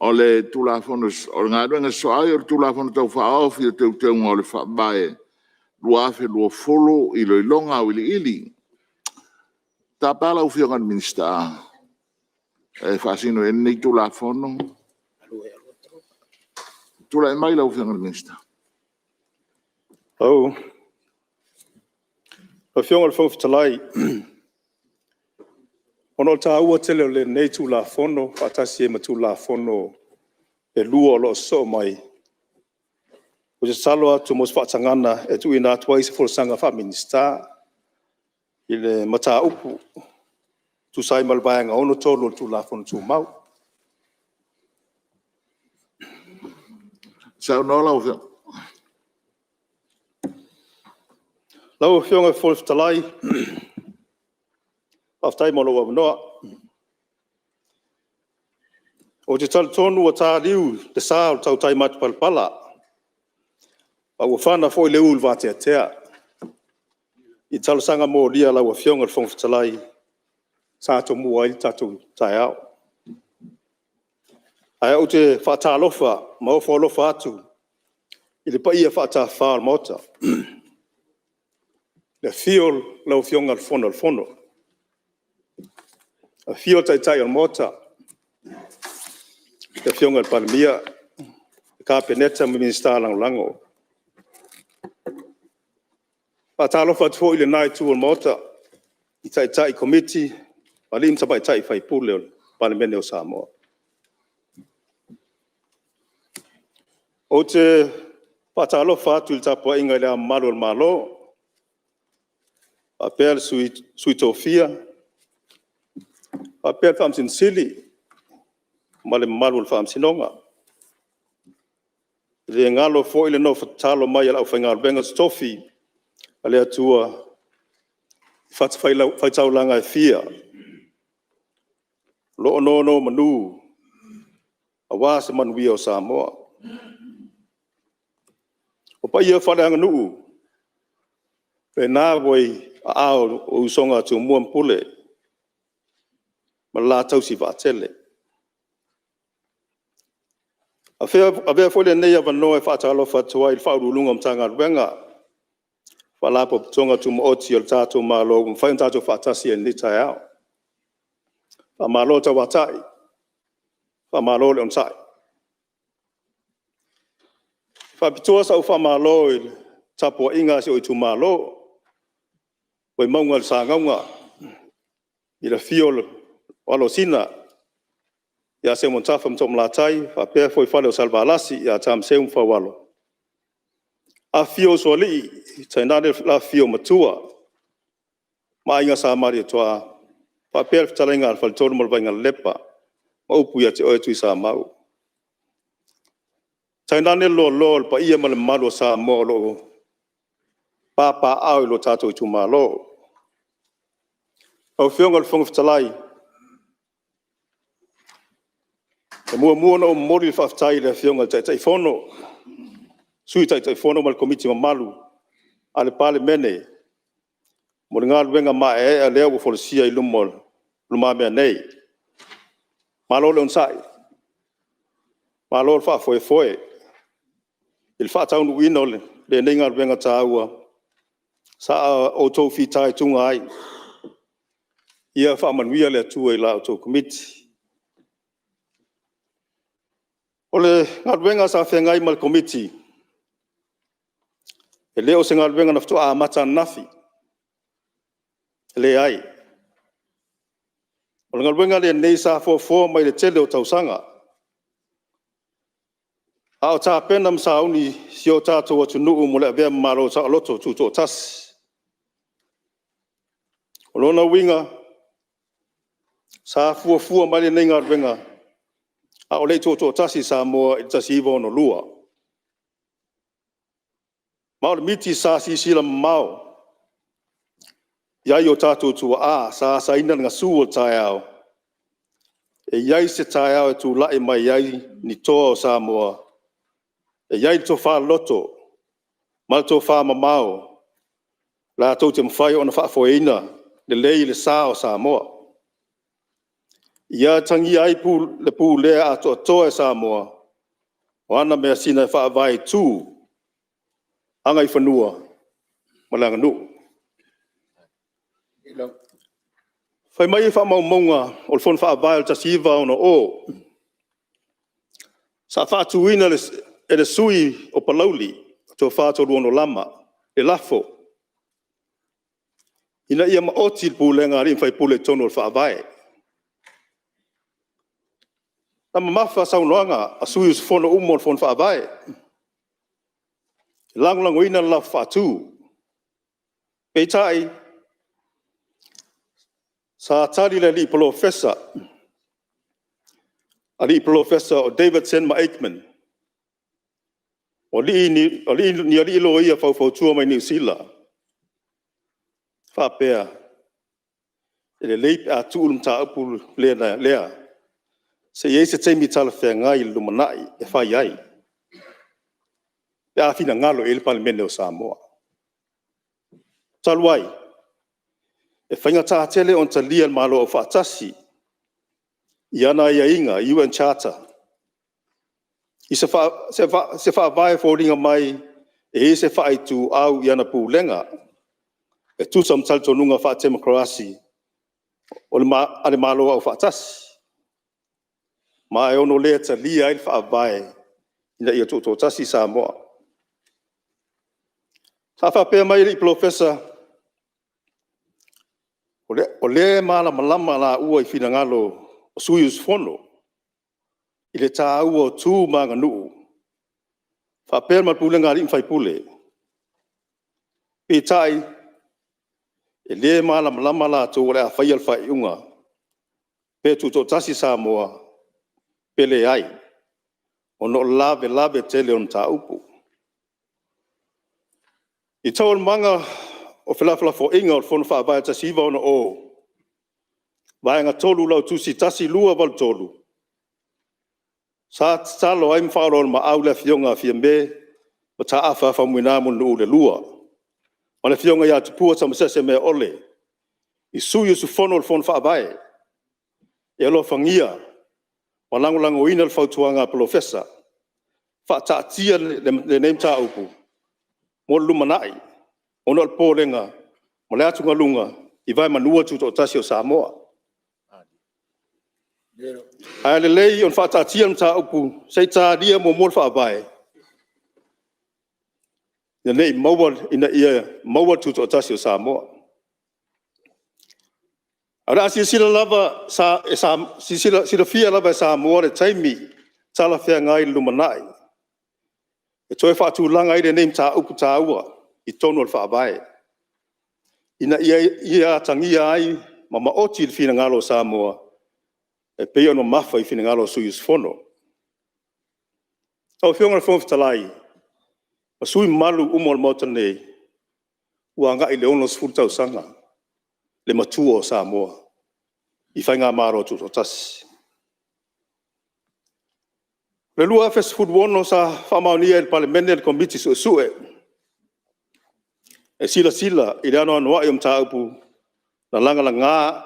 O le Galuega sosoo ai o le Tulafono Tau Faaofi o Teuteuga o le Faavae 2020, Iloiloga Auiliili. E tapa lau Afioga i le Minisita e faasino ai lenei Tulafono. Tulai mai lau Afioga i le Minisita. Lau Afioga i le Fofoga Fetalai, ona o le taua tele o lenei Tulafono faatasi ai ma Tulafono e 2 o lo o sosoo mai, ou te tatalo atu mo se faatagaga e tuuina atu ai se folasaga faa-Minisita i le mataupu e tusa ai ma le Vaega 63 o le Tulafono Tumau. Saunoa lau Afioga. Lau Afioga i le Fofoga Fetalai, faafetai mo lou avanoa. Ou te talitonu ua ta liu le sa o le tautai matapalapala, a ua fana foi le ū i le vateatea i talosaga molia a lau Afioga i le Fofoga Fetalai sa tomua ai le tatou taeao. Ae ou te faatalofa ma ofo alofa atu i le paia faatafafa o le Maota, le afio o lau Afioga i le Fofoga o le Fono, afio le Taitai o le Maota, le Afioga i le Palemia, le Kapeneta ma Minisita Lagolago. Faatalofa atu foi i lena Itu o le Maota i Taitai Komiti, alii ma tamaitai sui usufono o le Palemene o Samoa. Ou te faatalofa atu i le tapuaiga i Le Ao Mamalu o le Malo, faapea le Sui Tofia, faapea le Faamasino Sili ma le mamalu o le Faamasinoga. E le galo foi le nofo tatalo mai a le aufaigaluega totofi a le Atua i fatafaitaulaga e fia, o lo o nonomanu aua se manuia o Samoa. O paia faaleaganuu, lena ua i aao o usoga a Tumua ma Pule, ma le la tausi vaatele. Avea foi lenei avanoa e faatalofa atu ai i Ofisa Sili o Pulega o Matagaluega, Faalapotopotoga Tumaoti a lo tatou Malo ua mafai ona o tatou faatasi ai i lenei taeao. Faamalo tauatai, faamalo le onosai. E faapitoa sau faamalo i le tapuaiga a si ou itumalo, Vaimauga i le Sagauga, i le afio o Alosina ia Seumanutafa ma Toomalatai, faapea fuaifale o Salevalasi ia Tamaseu ma Faualo, afifio Usoalii, tainane le afifio o Matua ma Aiga Sa Malietoa, faapea le fetalaiga i le Faletolu ma le Vaigalelepa, ma upu ia te oe Tuisamau. Tainane le loaloa o le paia ma le mamalu o Samoa o lo o papaaao i lo tatou itumalo. Lau Afioga i le Fofoga Fetalai, e muamua ona ou momoli le faafetai i le Afioga i le Taitaifono, Sui Taitaifono ma le Komiti mamalu a le Palemene mo le galuega maeaea lea ua folasia i lumamea nei. Malo le onosai, malo le faafoefoe i le faataunuuina o lenei galuega taua sa outou fitaituga ai. Ia faamanuia le Atua i la outou Komiti. O le galuega sa feagai ma le Komiti, e le o se galuega na faatoa amata ananafi, leai. O le galuega lenei sa foafoa mai le tele o tausaga, a o tapena ma sauni si o tatou atunuu mo le avea ma Malo Saoloto Tutoatasi. O lona uiga, sa fuafua mai lenei galuega a o le i tutoatasi Samoa i le 1962. Ma o le miti sa silasila mamao i ai o tatou tuaa sa asaina le gasu o le taeao, e i ai se taeao e tulai mai ai ni toa o Samoa, e i ai le tofa loto ma le tofamamao latou te mafai ona faafoeina lelei le sa o Samoa. Ia atagia ai le pulea atoatoa e Samoa, o ana measina e faavae i tu, agaifanua ma le aganuu. Fai mai faamaumauga o le Fono Faavae o le 1960, sa faatuina e le sui usufono o Palauli, Tofa Toluono Lama le lafo, Ina ia maoti le pulega a alii ma faipule i totonu o le Faavae. Na mamafa saunoaga a sui usufono uma o le Fono Faavae, lagolagoina le lafo faatu. Peitai, sa tali le alii Polofesa, alii Polofesa o Davidson ma Aikman, o ni alii loia faufautua mai Niu Sila, faapea, e lelei pe a tuu le mataupu lea, se i i ai se taimi talafeagai i le lumanai e fai ai, pe a finagalo i ai le Palemene o Samoa. Talu ai, e faigata tele ona talia e le Malo Aufaatasi i ana aiaiga, UN Charter, i se Faavae e foliga mai e i ai se faaituau i ana pulega, e tusa ma talitonuga faatemokarasi a le Malo Aufaatasi. Ma e ono le talia ai le Faavae ina ia tutoatasi Samoa. Sa faapea mai alii Polofesa, o lea e malamalama laua i finagalo o sui usufono, i le taua o tu ma aganuu, faapea ma pulega a alii ma faipule. Peitai, e le malamalama latou o le a faia le faaiuga, pe tutoatasi Samoa pe leai, ona o le lavelave tele o le mataupu. I taualumaga o felafolafoaiga o le Fono Faavae 1960, Vaega 3 o lau Tusi 1283, sa tatalo ai ma faaoloolomaau le Afioga a Fiame Mataafa Faumuina Mulinuu II ma le Afioga ia Tupua Tamasese Meaole, i sui usufono o le Fono Faavae, e alofagia ma lagolagoina le fautuaga a Polofesa, faataatia lenei mataupu mo le lumanai, ona o le popolega ma le atugaluga i vaemanua le Tutoatasi o Samoa. Ae lelei ona faataatia le mataupu se i talia muamua le Faavae, ina ia maua le Tutoatasi o Samoa. Ae o le a silasila lava e Samoa le taimi talafeagai i le lumanai, e toe faatulaga ai lenei mataupu taua i totonu o le Faavae, ina ia atagia ai ma maoti le finagalo o Samoa, e pei ona mamafa i finagalo o sui usufono. Lau Afioga i le Fofoga Fetalai, ma sui usufono mamalu uma o le Maota nei, ua agai i le 60 tausaga le matua o Samoa i Faigamalo Tutoatasi. O le 2016 sa faamaonia e le Palemene le Komiti Suesue, e silasila i le anoanoai o mataupu na lagalaga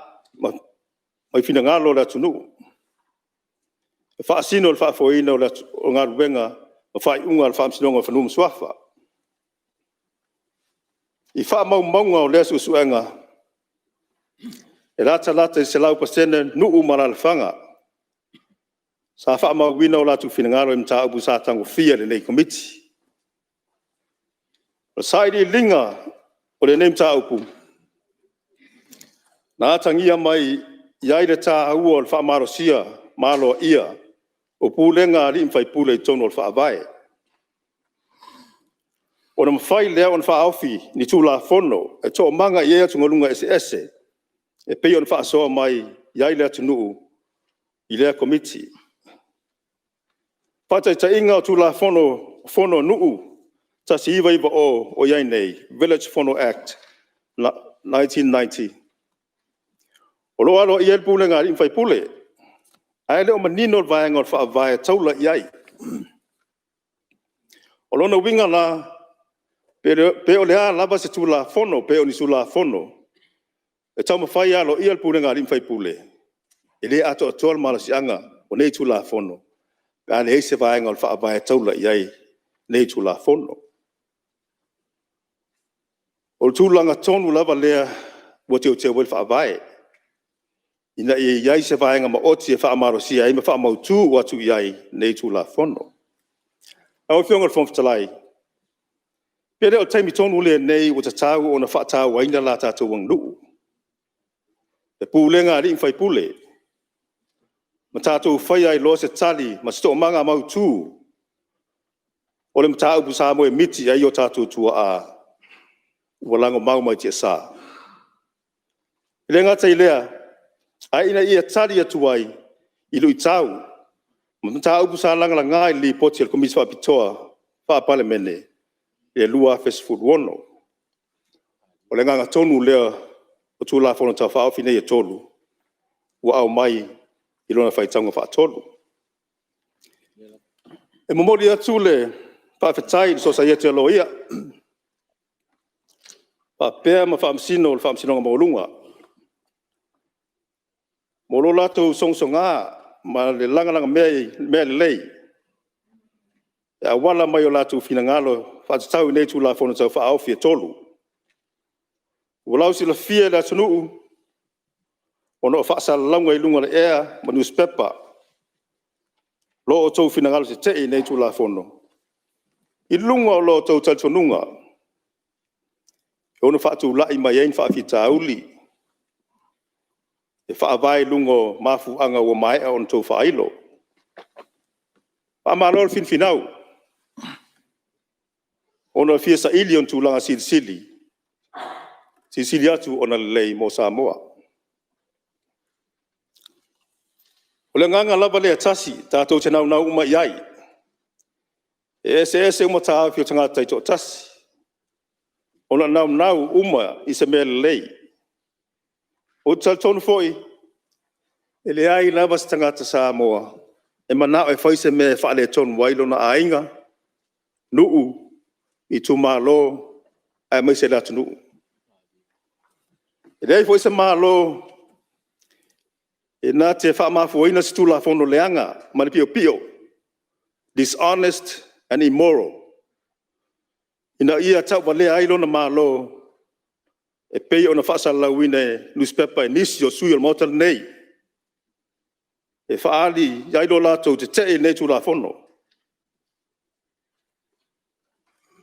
mai finagalo o le atunuu, e faasino i le faafoeina o galuega ma faaiuga a le Faamasinoga o Fanua ma Suafa. I faamaumauga o lea suesuega, e latalata i le 100% nuu ma alaalafaga sa faamauina o latou finagalo i mataupu sa tagofia e lenei Komiti. O sailiiliga o lenei mataupu, na atagia mai ai le taua o le faamalosia ma aloaia o pulega a alii ma faipule i totonu o le Faavae. Ona mafai lea ona faaofi ni Tulafono e toomaga i ai atugaluga eseese, e pei ona faasoa mai i ai le atunuu i lea Komiti. Faataitaiga o Tulafono o Fono a Nuu 1990 o i ai nei, Village Fono Act 1990, o lo o aloaia ai le pulega a alii ma faipule, ae le o manino le vaega o le Faavae e taula i ai. O lona uiga la, pe o le a lava se Tulafono pe o ni Tulafono e taumafai e aloaia le pulega a alii ma faipule, E le atoatoa le malosiaga o nei Tulafono, pe a leai se vaega o le Faavae e taula i ai nei Tulafono. O le tulaga tonu lava lea ua teuteu ai le Faavae, ina ia i ai se vaega maoti e faamalosia ai ma faamautu atu i ai nei Tulafono. Lau Afioga i le Fofoga Fetalai, pe le o le taimi tonu lenei ua tatau ona faatauaina la tatou aganuu, le pulega a alii ma faipule, ma tatou faia ai loa se tali ma se toomaga mautu, o le mataupu sa moemiti i ai o tatou tuaa ua lagomau mai tiasa. E le gata i lea, ae ina ia tali atu ai i luitau ma mataupu sa lagalaga i le Lipoti a le Komiti Faapitoa Faa-Palemene i le 2016. O le agaga tonu lea o Tulafono Tau Faaofi nei e 3, ua aumai i lona faitauga faatolu. E momoli atu le faafetai i le Sosaiete a Loia, faapea ma Faamasino o le Faamasinoga Maualuga, mo lo latou sogasoga ma le lagalaga i mea lelei, e auala mai i o latou finagalo faatatau i nei Tulafono Tau Faaofi e 3. Ua lausilafia e le atunuu, ona o faasalalauga i luga o le ea ma nusipepa, lo outou finagalo tetee i nei Tulafono, i luga o lo outou talitonuga, e ono faatulai mai ai ni faafitauli, e faavae i luga o mafuaaga ua maea ona outou faailo. Faamalo le finafinau, ona o le fia saili o ni tulaga silisili, silisili atu ona lelei mo Samoa. O le agaga lava lea e tasi, tatou te naunau uma i ai, e eseese uma taofi o tagata taitoatasi, ona naunau uma i se mea lelei. Ou te talitonu foi, e leai lava se tagata Samoa e manao e fai se mea e faaletonu ai lona aiga, nuu, itumalo, aemaise le atunuu. E leai foi se Malo e na te faamafuaina se Tulafono leaga ma le piopio, dishonest and immoral ina ia tauvalea ai lona Malo e pei ona faasalalauina e nusipepa e nisi o sui usufono o le Maota lenei, e faaali ai lo latou tetee i lenei Tulafono.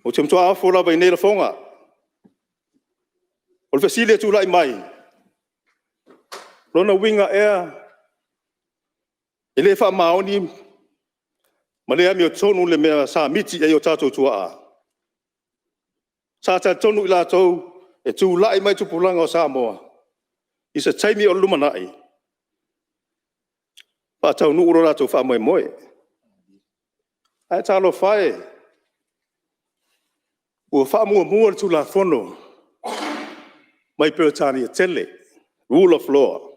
Ou te matua ofo lava i nei lafoga. O le fesili e tulai mai, lona uiga ea, e le faamaoni ma le amiotonu le mea sa miti i ai o tatou tuaa? Sa talitonu i latou e tulai mai tupulaga o Samoa i se taimi o lumanai, faataunuu lo latou faamoemoe. Ae talofa e, ua faamuamua le Tulafono mai Peretania tele, Rule of Law, o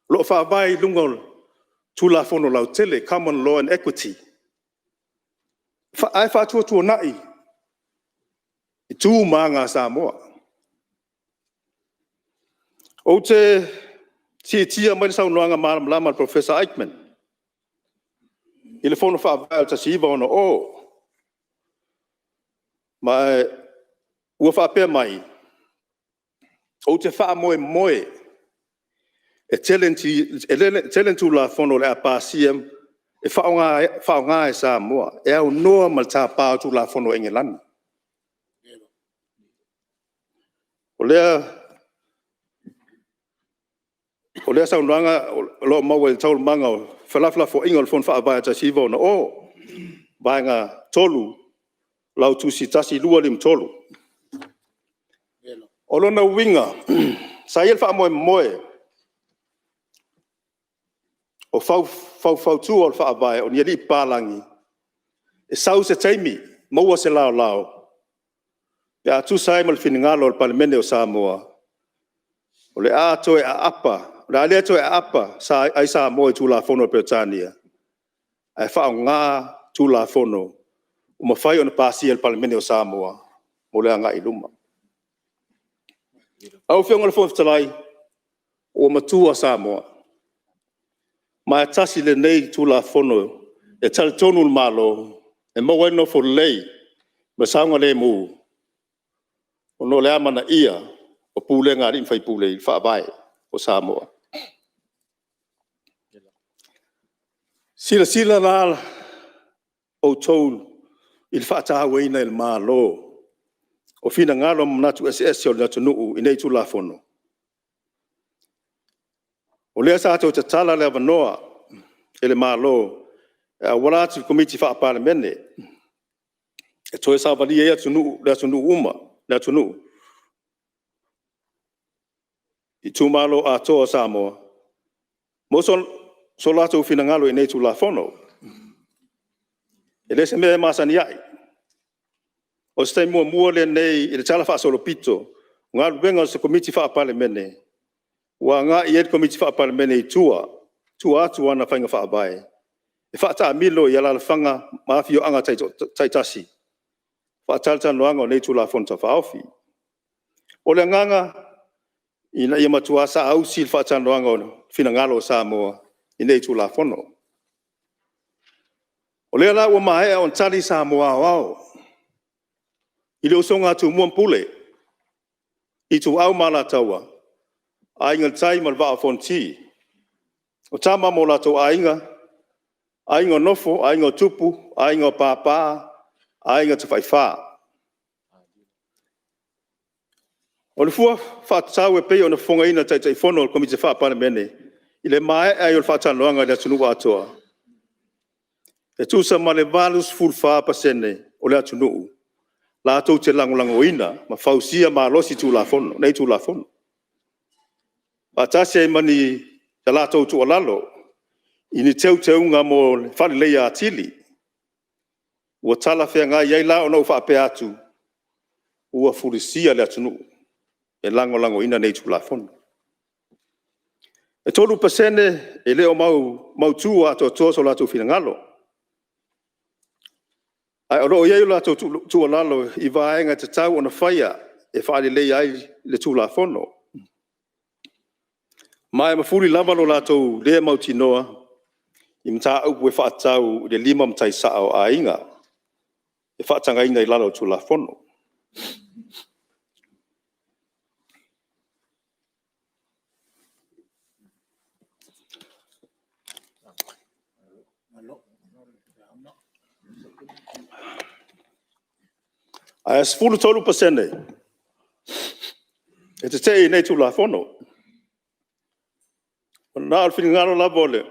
lo o faavae i luga o Tulafono lautele, Common Law and Equity, ae faatuatuanai i tu ma aga a Samoa. Ou te siitia mai le saunoaga malamalama a le Polofesa Eichmann, i le Fono Faavae i le 1960, ma ua faapea mai, ou te faamoemoe e tele ni Tulafono o le a pasia e faaaoga e Samoa e aunoa ma le tapa o Tulafono a Engelani. O lea saunoaga o lo o maua i Taualumaga o felafolafoaiga o le Fono Faavae i le 1960, Vaega 3, Lautusi 1253. O lona uiga, sa i ai le faamoemoe o faufautua o le Faavae, o ni alii papalagi, e sau se taimi maua se laolao, pe a tusa ai ma le finagalo o le Palemene o Samoa, o le a le toe aapa ai Samoa i Tulafono a Peretania, ae faaaoga Tulafono ua mafai ona pasia e le Palemene o Samoa mo le agai i luma. Lau Afioga i le Fofoga Fetalai, ua matua Samoa. Ma e tasi lenei Tulafono e talitonu le Malo e maua ai le nofo lelei ma le saogalemu, ona o le amanaia o pulega a alii ma faipule i le Faavae o Samoa. Silasila la outou i le faatauaina e le Malo o finagalo ma manatu eseese o le atunuu i nei Tulafono? O lea sa toe tatala le avanoa e le Malo e auala atu i Komiti Faa-Palemene, e toe savalia ai le atunuu, itumalo atoa o Samoa, mo so latou finagalo i nei Tulafono. E le o se mea e masani ai. O se taimi muamua lenei i le talafaasolopito, o galuega a se Komiti Faa-Palemene, ua agai i ai le Komiti Faa-Palemene i tua, tua atu o ana faiga faavae, e faataamilo i alalafaga ma afioaga taitasi, faatalatalanoaga o nei Tulafono Tau Faaofi. O le agaga, ina ia matua saausi le faatalanoaga o finagalo o Samoa i nei Tulafono. O lea la ua maea ona tali Samoa aoao, i le usoga a Tumua ma Pule, Ituau ma Alataua, Aiga i le Tai ma le Vaa o Fonoti, o Tama ma o latou Aiga, Aiga o Nofo, Aiga o Tupu, Aiga o Papa, Aiga Tafaifa. O le fua faatatau e pei ona fofogaina e le Taitaifono o le Komiti Faa-Palemene, i le maea ai o le faatalanoaga i le atunuu atoa, e tusa ma le 84% o le atunuu, latou te lagolagoina ma fausia malosi Tulafono, nei Tulafono. Faatasi ai ma ni a latou tuualalo i ni teuteuga mo le faaleleia atili. Ua talafeagai ai la ona ou faapea atu, ua fulisia le atunuu e lagolagoina nei Tulafono. E 3% e le o mautu atoatoa so latou finagalo, ae o lo o i ai le latou tuualalo i vaega e tatau ona faia e faaleleia ai le Tulafono. Ma e mafuli lava lo latou le mautinoa i mataupu e faatatau i le limamatai sao o aiga, e faatagaina i lalo o le Tulafono. Ae 13% e tetee i nei Tulafono. Na o le finagalo lava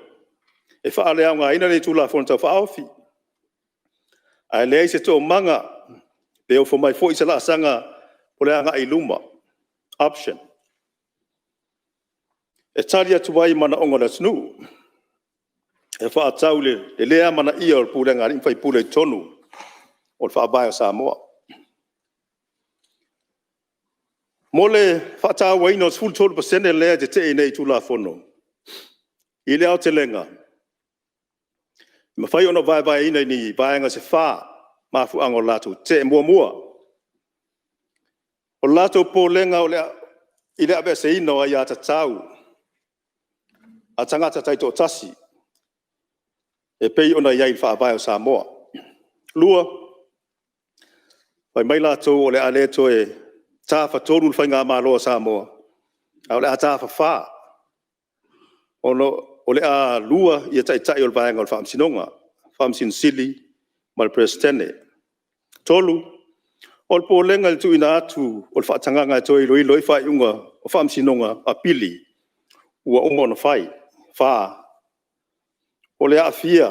e faaleaogaina lenei Tulafono Tau Faaofi, ae leai se toomaga pe ofo mai foi se laasaga o le agai i luma, option e tali atu ai i manaoga o le atunuu. E faatatau i le le amanaia o le pulega a alii ma faipule i totonu o le Faavae o Samoa. Mo le faatauaina o le 13% lea e tetee i nei Tulafono, i le aotelega, e mafai ona vaevaeina i ni vaega se 4 mafuaaga o le latou tetee. 1. O le latou popolega i le aveeseina o aiatatau a tagata taitoatasi, e pei ona i ai i le Faavae o Samoa. 2, fai mai latou o le a le toe tafatolu le Faigamalo a Samoa, ae o le a tafa-fa, ona o le a 2 ia Taitai o le Vaega o le Faamasinoga, Faamasino Sili ma le Peresetene. 3, o le popolega i le tuuina atu o le faatagaga e toe iloilo ai faaiuga o Faamasinoga Apili ua uma ona fai. 4, o le aafia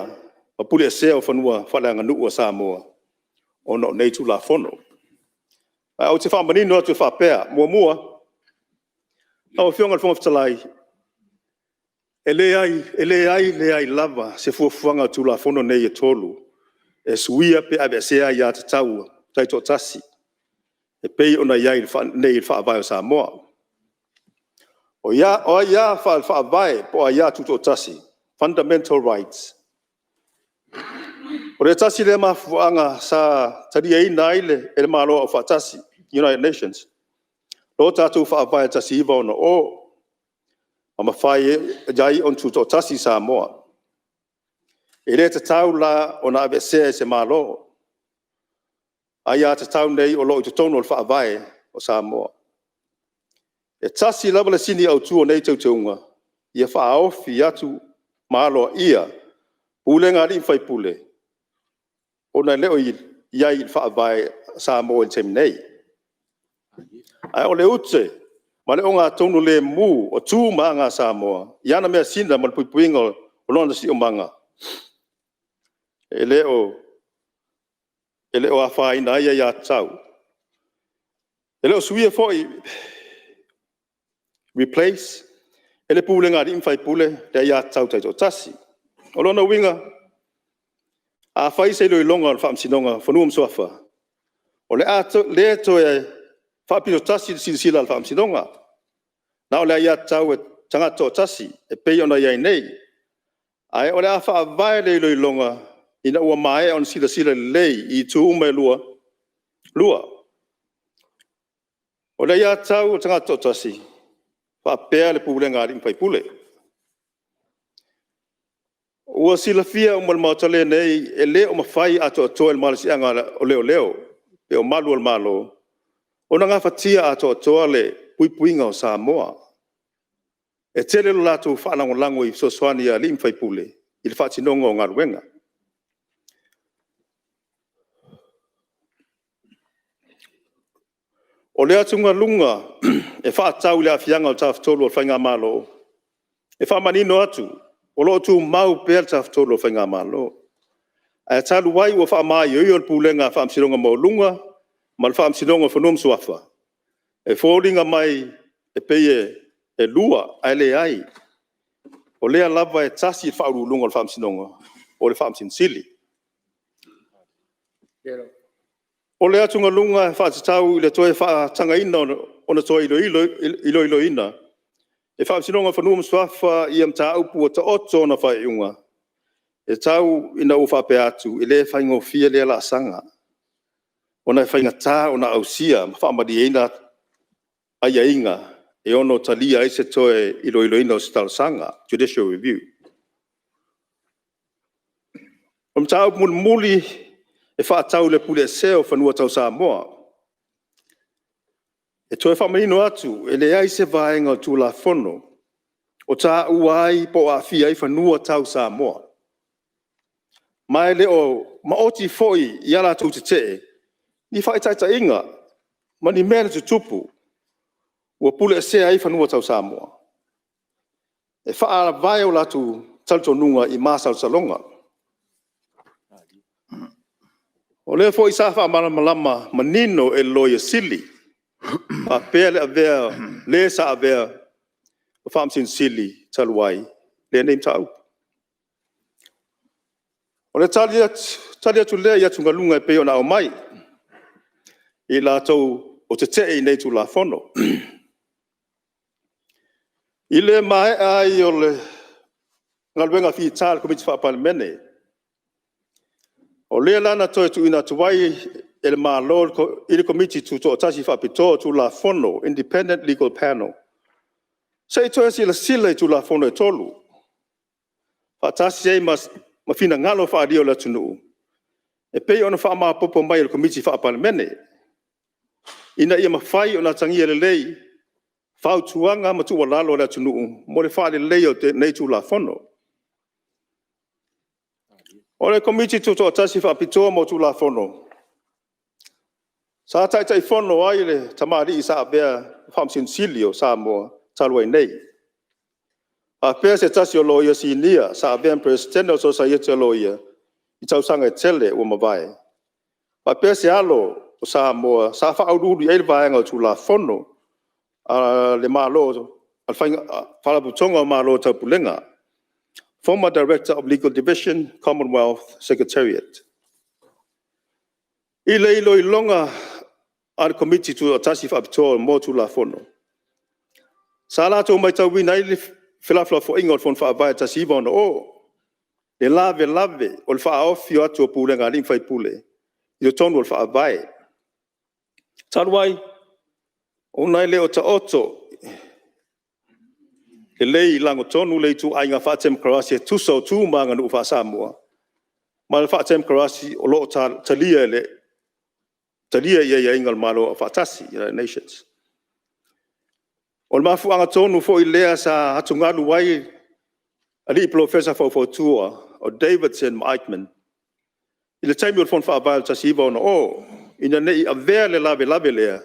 ma puleesea o fanua faaleaganuu a Samoa ona o nei Tulafono. Ae ou te faamanino atu e faapea, 1. Lau Afioga i le Fofoga Fetalai, e leai, leai leai lava se fuafuaga o Tulafono nei e 3, e suia pe aveesea aiatatau taitoatasi, e pei ona i ai nei i le Faavae o Samoa. O aia faale-Faavae po o aia tutoatasi, Fundamental Rights, o le tasi lea mafuaaga sa taliaina ai e le Malo Aufaatasi, United Nations, lo tatou Faavae 1960, ma mafai ai ona tutoatasi Samoa. E le tatau la ona aveesea e se Malo, aiatatau nei o lo o i totonu o le Faavae o Samoa. E tasi lava le sini autu o nei teuteuga, ia faaofi atu ma aloaia pulega a alii ma faipule, ona e le o i ai i le Faavae o Samoa i le taimi nei. Ae o le ute ma le ogatotonu lemu o tu ma aga a Samoa i ana measina ma le puipuiga o lona siosiomaga, e le o afaina ai aiatatau. E le o suia foi, replace e le pulega a alii ma faipule le aiatatau taitoatasi. O lona uiga, a fai se iloiloga o le Faamasinoga o Fanua ma Suafa, o le a le toe faapito tasi le silasila a le Faamasinoga, na o le aiatatau a le tagata e toatasi e pei ona i ai nei. Ae o le a faavae le iloiloga, ina ua maea ona silasila lelei i itu uma e lua. O le aiatatau a le tagata e toatasi, faapea le pulega a alii ma faipule. Ua silafia uma e le Maota lenei, e le o mafai atoatoa e le malosiaga o leoleo po o malu o le Malo, ona gafatia atoatoa le puipuiga o Samoa. E tele lo latou faalagolago i fesoasoani a alii ma faipule i le faatinoga o galuega. O le atugaluga e faatatau i le aafiaga o le Tafatolu o le Faigamalo, e faamanino atu, o lo o tumau pea le Tafatolu o le Faigamalo. Ae talu ai ua faamaioio le Pulega a Faamasinoga Maualuga ma le Faamasinoga o Fanua ma Suafa, e foliga mai e pei e 2, ae leai. O lea lava e tasi le Faauluuluga o le Faamasinoga, o le Faamasino Sili. O le atugaluga e faatatau i le toe faatagaina ona toe iloiloina e Faamasinoga o Fanua ma Suafa ia mataupu ua taoto ona faaiuga, e tau ina ou faapea atu, e le faigofie lea laasaga, ona e faigata ona ausia ma faamalieina aiaiga e ono talia ai se toe iloiloina o se talosaga, Judicial Review. O le mataupu mulimuli e faatatau i le puleesea o fanua tau Samoa. E toe faamanino atu, e leai se vaega o le Tulafono o taua ai po o aafia ai fanua tau Samoa. Ma e le o maoti foi i a latou tetee, ni faataitaiga ma ni mea na tutupu ua puleesea ai fanua tau Samoa. E faavae o latou talitonuga i masalosaloga. O lea foi sa faamalamalama manino e le Loia Sili, faapea le avea o le sa avea ma Faamasino Sili talu ai lenei mataupu. O le tali atu lea i atugaluga e pei ona aumai, e i latou o tetee i nei Tulafono. I le maea ai o le galuega fita a le Komiti Faa-Palemene, o lea la na toe tuuina atu ai e le Malo i le Komiti Tutoatasi Faapitoa o Tulafono, Independent Legal Panel, se i toe silasila i Tulafono e 3, faatasi ai ma finagalo faaalia o le atunuu, e pei ona faamaopoopo mai e le Komiti Faa-Palemene, ina ia mafai ona atagia lelei fautuaga ma tuualalo a le atunuu mo le faaleleia o lenei Tulafono. O le Komiti Tutoatasi Faapitoa mo Tulafono, sa Taitaifono ai le tamalii sa avea ma Faamasino Sili o Samoa talu ai nei, faapea se tasi o Loia Sinia sa avea ma Peresetene o le Sosaiete a Loia i tausaga e tele ua mavae, faapea se alo o Samoa sa faauluulu i ai le Vaega o Tulafono a le Faalapotopotoga o Malo o le Taupulega, Former Director of Legal Division Commonwealth Secretariat. I le iloiloga a le Komiti Tutoatasi Faapitoa mo Tulafono, sa latou matauina ai le felafolafoaiga o le Fono Faavae 1960, le lavelave o le faaofi atu o pulega a alii ma faipule i totonu o le Faavae. Talu ai, ona e le o taoto lelei i lagatonu le ituaiga faatemokarasi e tusa o tu ma aganuu faa-Samoa, ma le faatemokarasi o lo o talia i aiaiga o Malo Afaatasi, United Nations. O le mafuaaga tonu foi lea sa atugalu ai Alii Polofesa faufautua o Davidson ma Eichmann i le taimi o le Fono Faavae i le 1960, ina ne i avea le lavelave lea,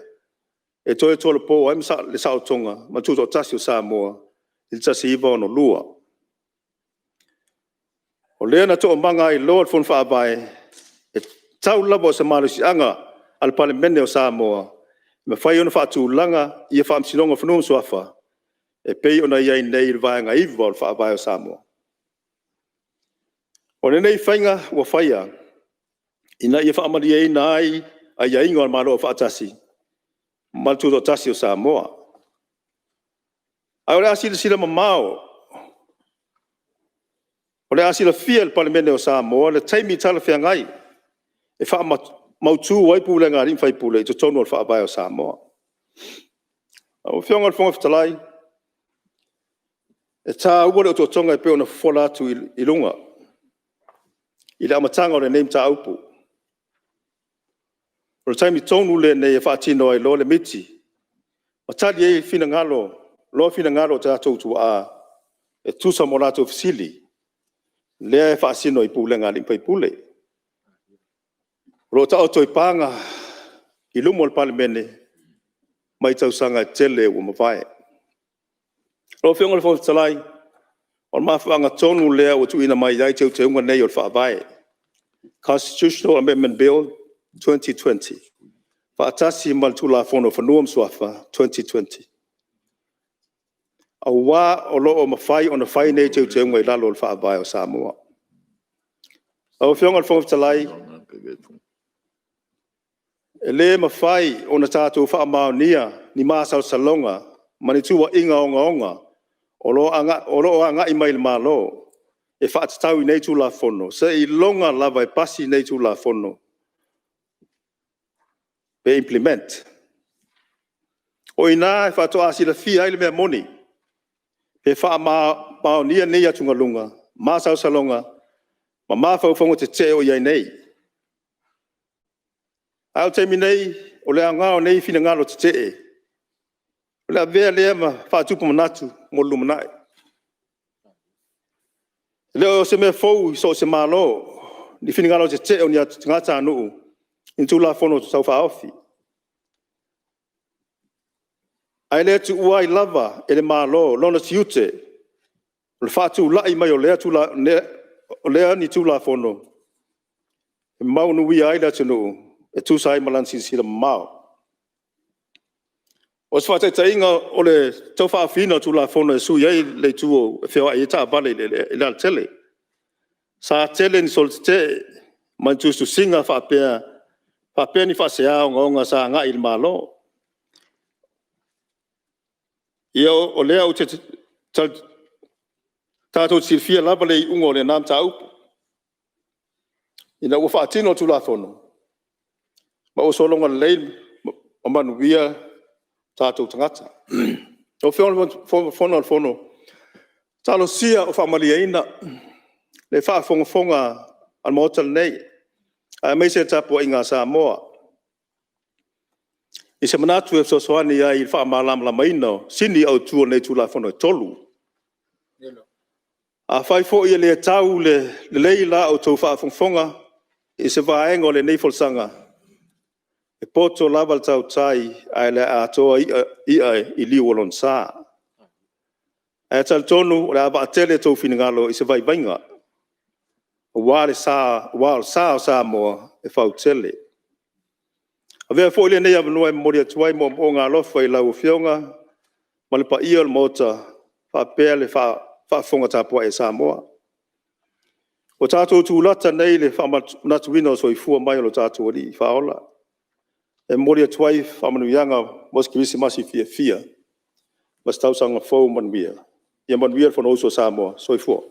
e toe tolopo ai le saolotoga ma le tutoatasi o Samoa i le 1962. O lea na toomaga ai loa le Fono Faavae, e tau lava o se malosiaga a le Palemene o Samoa, e mafai ona faatulaga ia Faamasinoga o Fanua ma Suafa, e pei ona i ai nei i le Vaega 9 o le Faavae o Samoa. O lenei faiga ua faia, ina ia faamalieina ai aiaiga o Malo Afaatasi ma le Tutoatasi o Samoa. Ae o le a silasila mamao, o le a silafia e le Palemene o Samoa le taimi talafeagai e faamautu ai pulega a alii ma faipule i totonu o le Faavae o Samoa. Lau Afioga i le Fofoga Fetalai, e taua le otootoga e pei ona fofola atu i luga, i le amataga o lenei mataupu. O le taimi tonu lenei e faatino ai loa le miti, ma tali ai loa finagalo o tatou tuaa e tusa ma o latou fesili, lea e faasino i pulega a alii ma faipule. O lo o taoto i paga i luma o le Palemene, mai tausaga e tele ua mavae. Lau Afioga i le Fofoga Fetalai, o le mafuaaga tonu lea ua tuuina mai ai Teuteuga nei o le Faavae, Constitutional Amendment Bill 2020, faatasi ma le Tulafono o Fanua ma Suafa 2020. Aua o lo o mafai ona fai nei Teuteuga i lalo o le Faavae o Samoa. Lau Afioga i le Fofoga Fetalai, e le mafai ona tatou faamaonia ni masalosaloga ma ni tuuaiga ogaoga o lo o agai mai i le Malo e faatatau i nei Tulafono, seiloga lava e pasi nei Tulafono pe implement. O i ina faatoa silafia ai le mea moni, pe faamaonia nei atugaluga, masalosaloga ma mafaufauga tetee o i ai nei. Ae o le taimi nei, o le aoga o nei finagalo tetee, o le avea lea ma faatupu manatu mo le lumanai. E le o se mea fou i so o se Malo ni finagalo tetee o ni tagatanuu i Tulafono Tau Faaofi. Ae le tuua ai lava e le Malo lona tiute, o le faatulai mai o lea ni Tulafono e manuia ai le atunuu e tusa ai ma lana silasila mamao. O se faataitaiga o le tau faaofiina o Tulafono e sui ai le itu e feoai ai taavale i le alatele. Sa tele ni solo tetee ma ni tusitusiga faapea ni faasea ogaoga sa agai i le Malo. Ia o lea tatou te silafia lava le iuga o lena mataupu, ina ua faatino le Tulafono, ma ua sologa lelei ma manuia tatou tagata. Lau Afioga i le Fofoga Fetalai, talosia o faamalieina le faafogafoga a le Maota lenei, aemaise le tapuaiga a Samoa, i se manatu e fesoasoani ai i le faamalamalamaina o sini autu o nei Tulafono e 3. Afai foi e le tau lelei i la outou faafogafoga i se vaega o lenei folasaga, e poto lava le tautai ae le atoa i'a i liu o lona sa. Ae talitonu o le a vaatele outou finagalo i se vaivaiga, aua o le sa o Samoa e fautele. Avea foi lenei avanoa e momoli atu ai moomooga alofa i lau Afioga ma le paia o le Maota, faapea le faafofoga tapuai a Samoa. Ua tatou tulata nei i le faamanatuina o le soifua mai o lo tatou Alii Faaola, e momoli atu ai faamanuiaga mo se Kerisimasi fiafia ma se Tausaga Fou manuia. Ia manuia le Fonousu a Samoa. Soifua.